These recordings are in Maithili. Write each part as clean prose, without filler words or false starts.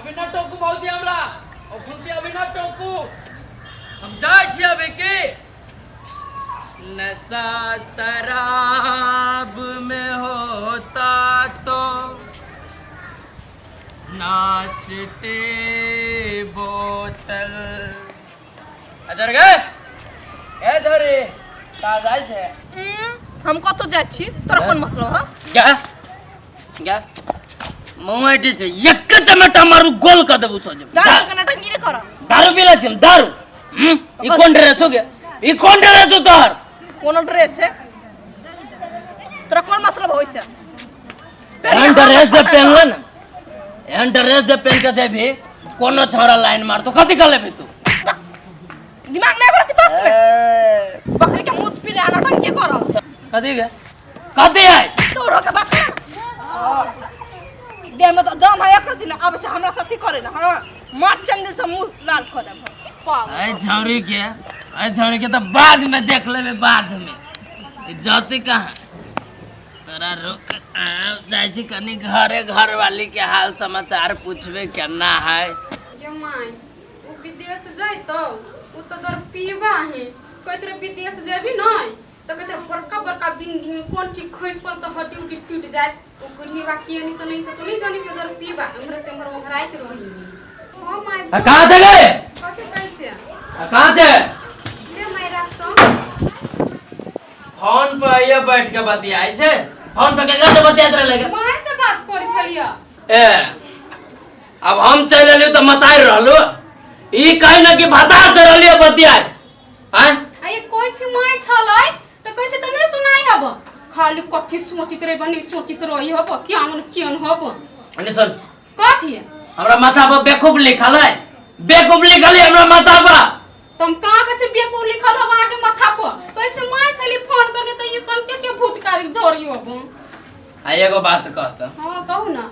अभी ना टोकू भौजी हमरा अखन भी अभी ना टोकू हम जाइ छी अभी की नशा शराब में होता तो नाचते बोतल इधर गए ए धरे का जाइ छै हम कतौ जाइ छी तोरा कोन मतलब हँ क्या क्या मुँह ऐठे छै एक चमेटा मारू गोल कर देबू सोझे दारू के नटंकी नहि कर दारू पीला छी हम दारू ई कोन ड्रेस हो गया ई कोन ड्रेस हो तोहर कोनो ड्रेस है तोरा कोन मतलब होइ से एहन ड्रेस जे पहनले ना एहन ड्रेस जे पहन के जेबही कोनो छौड़ा लाइन मारतो कथी कर लेबही तू दिमाग नहीं करती पास में बकरी के मुंह पी ले नटंकी कर कथी के कथी है तोरो के बात कर देह में तो दम है एक दिन आबै छै हमरा साथी करे ना हां मार सैंडल से मुंह लाल कर देब पागल। अरे झौरी के अरे झौरी के तो बाद में देख लेबे बाद में ई जती कहाँ तोरा रोक जाइ छी कनी घरे घर वाली के हाल समाचार पूछबे केना है गे माय ओ विदेश जैतौ ओ तऽ दर पीबा है कहैत रहे विदेश जेबी नहि तऽ कहैत रहे बड़का बड़का बिल्डिंग में कोन चीज खसि पड़त तऽ हड्डी उड्डी टूटि जायत ओ बुढ़ीबा किए नहीं से नहीं से तो नहीं जानी छै दर पीबा एम्हर से एम्हर ओंघराइत रही ओ my आ कहाँ छै गे कथी कहै छै आ कहाँ छै ले माय राख तऽ फोन पर आइए बैठ के बतियाइ छै फोन पर केकरा से बतियाइत रहले गे माय से बात करै छलियै ए अब हम चलि एलियो तऽ मतारि रहलु ई कहि न कि भतार से रहलियो बतियाइ आँय आ ये कोइ छै माय छलै तऽ कहै छै तऽ नहि सुनाइ हब खाली कथी सोचित रहब नहि सोचित रही हब क्यान क्यान हब अने सुन कथी हमरा माथा पर बेवकूफ लिखल है बेवकूफ लिखल है हमरा माथा पर तऽ हम कहाँ कहै छै बेकूफ लिखल हब अहाँके माथा पर कहै छै माय छली फोन करने तऽ ई संके के भूत कारी झोरी हब आ एगो बात कहत हँ कहू ना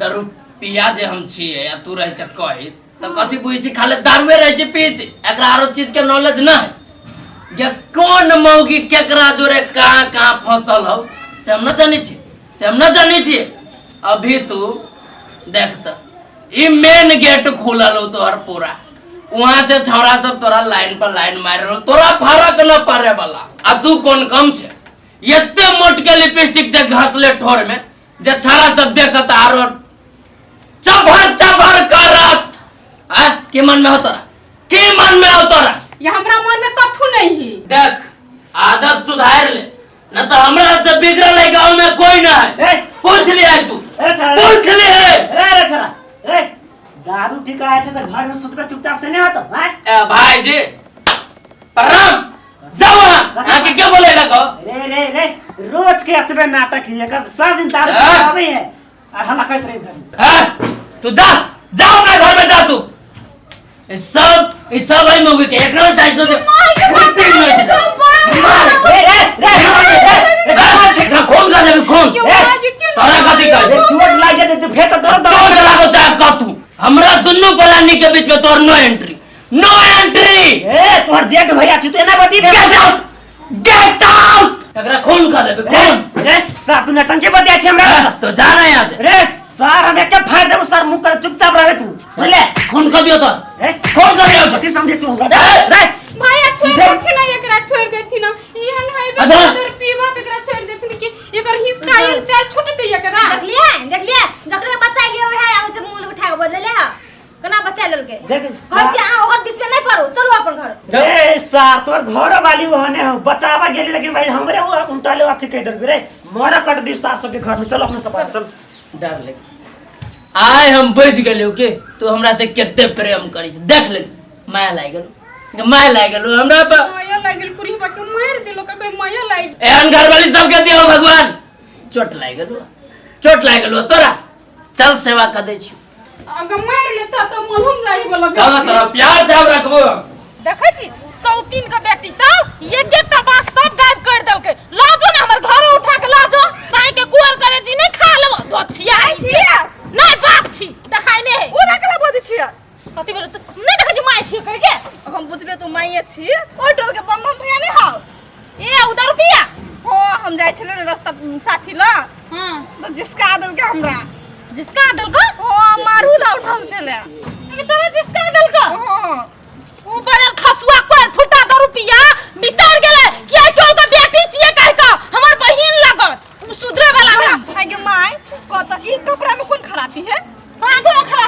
दारू पिया जे हम छियै आ तू रहै छै कहैत तऽ कथी बुझै छी खाली दारुए रहै छै पीत एकरा आरो चीज के नॉलेज नहि जे कोन मौगी केकरा जोरे कहाँ कहाँ फसल हौ से हम न जानै छी से हम न जानै छी अभी तू देख तऽ ई मेन गेट खुलल हो तोहर पूरा वहां से छौड़ा सब तोरा लाइन पर लाइन मारि रहल तोरा फरक न पड़े वाला आ तू कोन कम छै एते मोट के लिपस्टिक जे घसले ठोर में जे छौड़ा सब देखत आरो चभर चभर करत आ की मन में हो तोरा की मन में हो तोरा ये हमरा मन में कथू नहीं है देख आदत सुधार ले न तो हमरा से बिगड़ल है गांव में कोई ना है ए! पूछ लिया है तू अरे छड़ा पूछ लिया है अरे अरे छड़ा ए दारू पी के आए छे तो घर में सुतबे चुपचाप से नहीं होतो हैं ए भाई जी प्रणाम जाओ वहां आके क्या बोले लगो रे रे रे रोज के एतबे नाटक ही एकर सब दिन दारू पी के हाँ। आबै है आ हल्ला करैत रही घर में हाँ? तू जा जा अपना घर में जा तू ई सब है मोगी के एकरा टाइप से कुत्ते मर जा मार रे रे रे रे रे एकरा खून कर देबे खून क्यों ए, माय क्यों तोरा कथी कर रे चोट लाग जेतै तू फेर तऽ दर्द चोट लागो चाहे कथू हमरा दुनू प्राणी के बीच में तोर नो एंट्री नो एंट्री ए तोहर जेठ भैया छी तू एना बती गेट आउट गेट आउट एकरा खून कर देबे खून रे सार तू नटंकी बतिया छी हमरा हाँ, तो जा रहे यहाँ से रे सार हम एके फाड़ देबो सार मुंह कर चुपचाप रहे तू बुझले खून कर दियो तो रे खून कर दियो तो कथी समझे तू हमरा रे रे माया छोड़ सीधे- देथिन ना एकरा छोड़ देथिन ना एहन है अच्छा। बेदर पीबा त एकरा छोड़ देथिन कि एकर हिस्सा एक चाल छूटते एकरा देखलिए देखलिए जकरे बच्चा लिए वएह आबै छै मुंह उठा के बोलले हा केना बचा लेलकै देख कहै छी अहाँ ओकर बीच में नहि पड़ू चलू अपन घर रे सार तोर घर वाली ओहने हो बचावा गेली लेकिन भाई हमरे वो उल्टा ले अथी कह देलकै रे मरा कट दी सार सबके घर में चल अपने सब चल डर लगे आय हम बच गेलियो के तू हमरा से कते प्रेम करै छै देख ले माया लागि गेलो माया लागि गेलो हमरा पर माया लागि गेल कुड़ीबा के मारि देलक कोई माया लागि एहन घरवाली सबके दियो भगवान चोट लागि गेलो चोट लागि गेलो तोरा चल सेवा कर दै छी अगर मारि लेता तऽ मलहम जाहि वाला चल ना तोरा प्यार से हम रखबो देखै छी सौतीन के बेटी सब एक एकटा बात सब गायब कर देलकै लऽ जो ने हमर घरो उठा के लऽ जो साई के कुअर करे जी नहीं खा लेबो धोछिया छियै। नहीं बाप छी देखाइ नहीं है ओना केला बजै छियै कथी बोले तू नहीं देखै छी माय छी कहि के हम बुझलियै तू माइए छी ओहि टोल के बम बम भैया नहि हौ ए उधर रुपया हो हम जाइ छलियै ने रास्ता साथी लग हां तऽ जिसका देलकै हमरा जिसका देलको हो मारू ला उठल छलै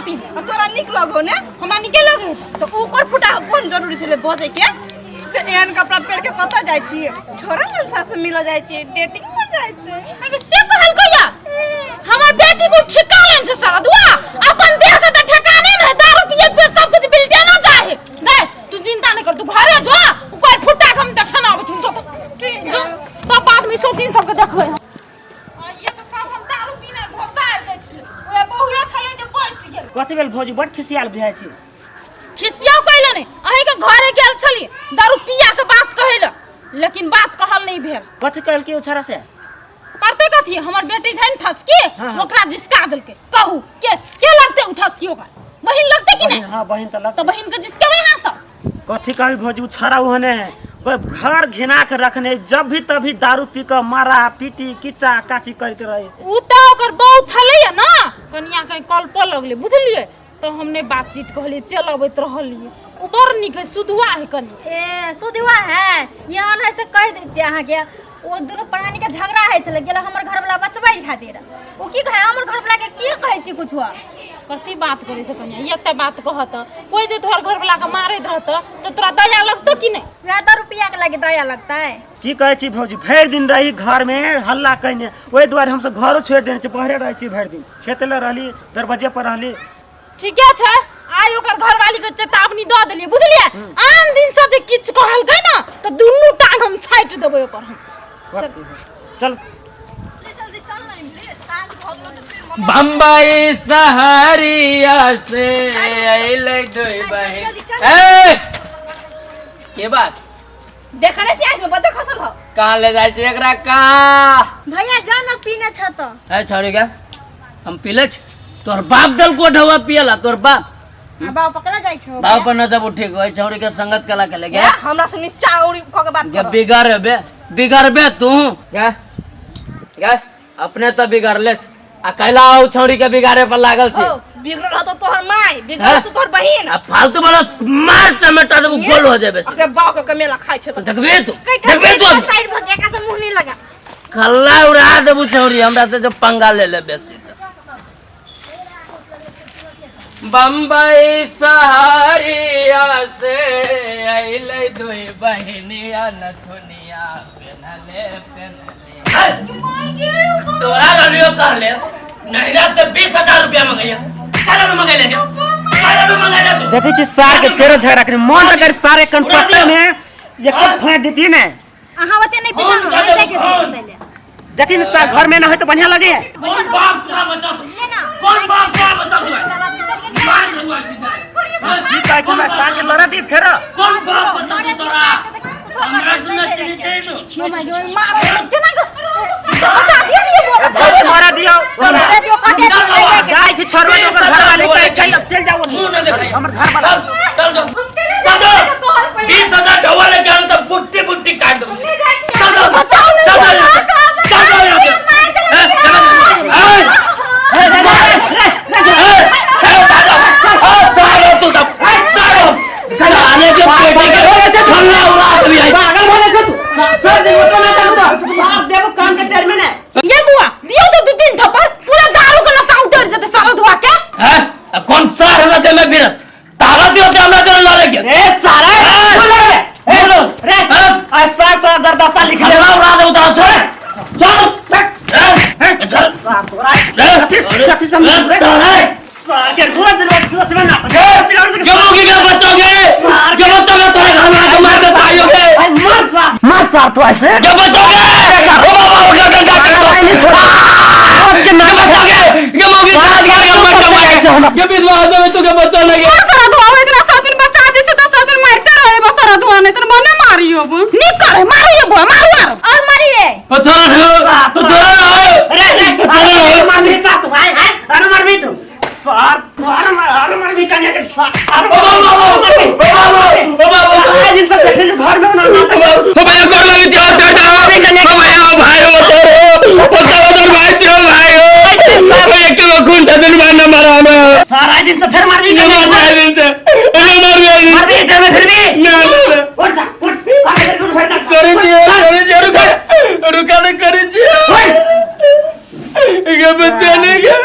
खातिर। आ तोरा नीक लगो ने? हमरा नीके लगे। तऽ ओकर फुटा कोन जरूरी छलै बजै के? से एहन कपड़ा पहिर के कतऽ जाइ छियै? छोड़ा मनसा से मिलऽ जाइ छियै, डेटिंग पर जाइ छियै। अरे से कहलकै या हमर बेटी को ठिका लेन छै सारा दुआ अपन देह के त ठिकाने नहीं, दारू पिए पे सब कुछ बिलटे ना जाए। गए तू चिंता नहीं कर, तू घरे जो ओकर फुटा के हम देखे ना आबै छी, जो ठीक जो है। तब बाद में 103 सबके देखबै हम। आ ये तो सब हम दारू पीने घोसार दै छियै, ओए बहुए छलै जे बचि गेल। कथी भेल भौजी, बड़ खिसियाल बुझाइ छी। खिसियाव कैले नहीं, अहीं के घरे गेल छली दारू पिया के बात कहैले, लेकिन बात कहल नहीं भेल। कथी कहल की ओ छोरा से? करते कथी, हमर बेटी छै ने ठसकी, हाँ, हाँ। ओकरा जिसका देलकै। कहू के के लगते उ ठसकी? ओकर बहिन लगते कि नहीं? हाँ बहिन तऽ तो लगतै। बहिन के जिसकेबै अहाँ सब। कथी कही भौजी, उ छोरा ओहने है, कोई घर घिना के रखने, जब भी तभी दारू पी के मारा पीटी किचा काची करते रहे। उ तऽ ओकर बहू छलैया ना, कनिया के कल्प लगलै बुझलियै, तो हमने बातचीत कहलियै चल अबैत रहलियै। उ बड़ नीक है, सुधुआ है कनी। ए सुधुआ है, यहाँ है से कहि दै छियै अहाँके, ओ दुनू प्राणी के झगड़ा होइ छलै, गेल हमर घरवला बचबै खातिर। ओ की कहै हमर घरवला के की कहै छी कुछो? कथी बात करै छै कनिया, एकटा बात कहत, कोई जे तोहर घरवला के मारैत रहत तऽ तोरा दया लगतौ कि नहि? वएह दारू पिया के लागे दया लगतै। की कहै छी भौजी, भरि दिन रही घर में हल्ला कयने, ओहि दुआरे हमसब घरो छोड़ि देने छी, बाहरे रहै छी भरि दिन, खेत लए रहली, दरवाजे पर रहली। ठीके छै, आइ ओकर घरवाली के चेतावनी दऽ देलियै बुझलियै, आन दिन से जे किछु कहलकै ने तऽ दुनू टांग हम छाटि देबै ओकर हम। चल जल्दी चल ना इमली, साँझ भऽ गेलो तऽ फिर मम्मा। बम्बई सहरिया से अइलै दुई बहिन। जल्दी चल। ए के बात देखने छी आँखि में बदर खसल हो। कहाँ ले जाइ छै एकरा कहाँ? भैया जा ना पीने छ तो। ए छोड़ी के हम पीले छी, तोहर बाप दल को ढवा पियला, तोहर बाप बाप पकड़ा जाइ छौ। बाप पर न जब उठे गई छौड़ी के संगत कला के ले ए, गया। हमरा से नीचा उड़ी क के बात गे कर। बिगड़बे बिगड़बे तू गे गे अपने तो बिगड़ले आ कैला आओ छौड़ी के बिगाड़े पर लागल छी। ओ बिगड़ल हतो तोहर माय, बिगड़ल हतो तोहर बहिन। आ फालतू वाला मार चमेटा देबू गोल हो जेबे। अपने बाप के कमेला खाइ छै तऽ। देखबे तू, कैठा देखबे तू, साइड भऽ के एकरा से मुंह नहीं लगा। कल्ला उड़ा देबू छौड़ी हमरा से जब पंगा ले ले बेसी तऽ। बम्बई सहरिया से अइलै दुई बहिनिया नथुनिया पेन्हले पेन्हले। तोरा रलियो कहले नैरा से 20,000 रुपया मंगैया, काहे न मंगैले के? काहे न मंगैले तू? देखै छी सार के फेरो झगड़ा करी मन तऽ करी सारे कनपट्टा में एक फाँक देती ने। अहाँ ओते नहीं फोन पीना, कर हम देबो, जाके फोन। चले। देखी ने सार घर में ना हो तो बढ़िया लगे। कौन बाप तोरा बचा तू? कौन बाप तोरा बचा तू? मार देबो आज की कहै छी सार के लड़ा दी फेरो। कौन बाप बचा तू तोरा? हमरा तू न चिन्है छै तू। मारै छै केना के? बचा दियौ ने ये बुआ, बचा भौजी मारा दियौ। मारा दियौ, काटे दियौ, ले जाके। जाइ छी छोड़बै तऽ ओकर घरवाली कहै कहि अब चलि जाउ। मुंह न देखाइ। हमर घरवाला। चल चल चल चल। 20,000 ढवा लेके आनु तऽ बुट्टी बुट्टी काट देबो। चल चल चल चल चल चल यहाँ से। ए, ए, ए, ए, ए, सालो तू सब, सालो। साले के बेटी के फल्ला उड़ा देबी आई। पागल भऽ गेल छौ तू। सर दिन ओतो ना चलू तऽ मार देबो कान के टेर में ने। ये बुआ दियौ तो दू तीन थप्पड़, पूरा दारू के नशा उतर जेतै सारा धुआ के। हैं? अब कौन सार हमरा देह में फिरत? ताकत दियो के हमरा देह लड़े के। ए सारा ए, बोल रे। ए बोलो। रे हाँ? आ सार तोरा दरदशा लिख ले। फल्ला उड़ा देबो तोरा, छोड़। चल। ए, चल। सार तोरा ए, कथी कथी समझ रे? सारे। सार के रोज रोज रोज में ना। क्यों की क्या बचोगे? क्यों बचोगे? तोरे घर में आके मार दे भाइयों के। मर सार मर सार तू ऐसे। क्यों बचोगे? ओ बाबा उठा कर जा भाई नहीं छोड़ा। क्यों बचोगे? क्यों मौगी खा दिया के मर जाओगे? क्यों विधवा हो जावे तू के बचो लगे? सारा धुआ एकरा साथ बचा दे छै त साथ मारते रहे बचारा धुआ नहीं त मने मारियो अब। नीक करे मारिए बुआ, मारू आरो। और मारिए। ओ छोरा ना तो छोरा ना। अरे अरे अरे मार भी साथ भाई है अरे मार भी तू सार तू अरे मार अरे मार भी कन्या के सार। अरे ओ बाबा ओ बाबा ओ बाबा आज इन सब देखे घर में ना नाटक। ओ भैया कर लगे चल चल ओ भैया ओ भाई ओ तोर ओ तोर भाई चल भाई ओ भैया के खून छदन भाई न मारा हमरा। सारा दिन से फिर मार भी न मार दिन से न मार भी मार भी तेरे में फिर भी ना ना उठ जा उठ आगे से उठ फिर कर। करे दियो करे दियो रुका रुका न करे दियो ये बच्चा नहीं गया।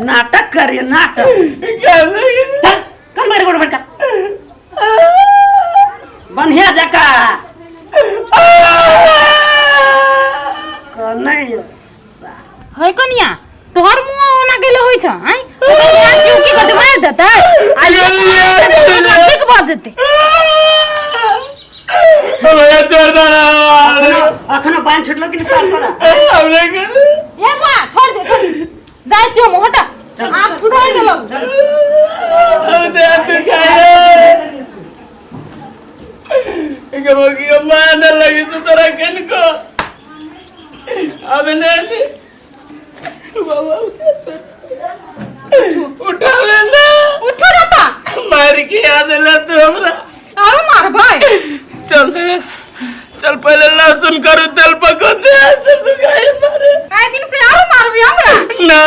नाटक करिए नाटक। चल कम मेरे गोड़ बड़का बढ़िया जका नहीं। है कनिया, तोहर मुंह ओना गेले होई छ आइ ओकरा क्यों की करते मार देतै आ ठीक भ जेतै। भैया छोड़ दो ना। अखनो बांध छुटलो कि साल पर। हमने ए बा छोड़ दे, छोड़ दे। जाइ छी हम, हटा आप सुधार देलौ। हम दे दुखाए के बोकी मारने लगी तो तोरा किनको अब नहीं बाबा उठावे ना। उठो रहता मार के याद ला तू हमरा। आरो मार भाई। चल चल पहले लहसुन करू तेल पको दे सब सुखाए मारे। आए दिन से आरो मारबी हमरा। ना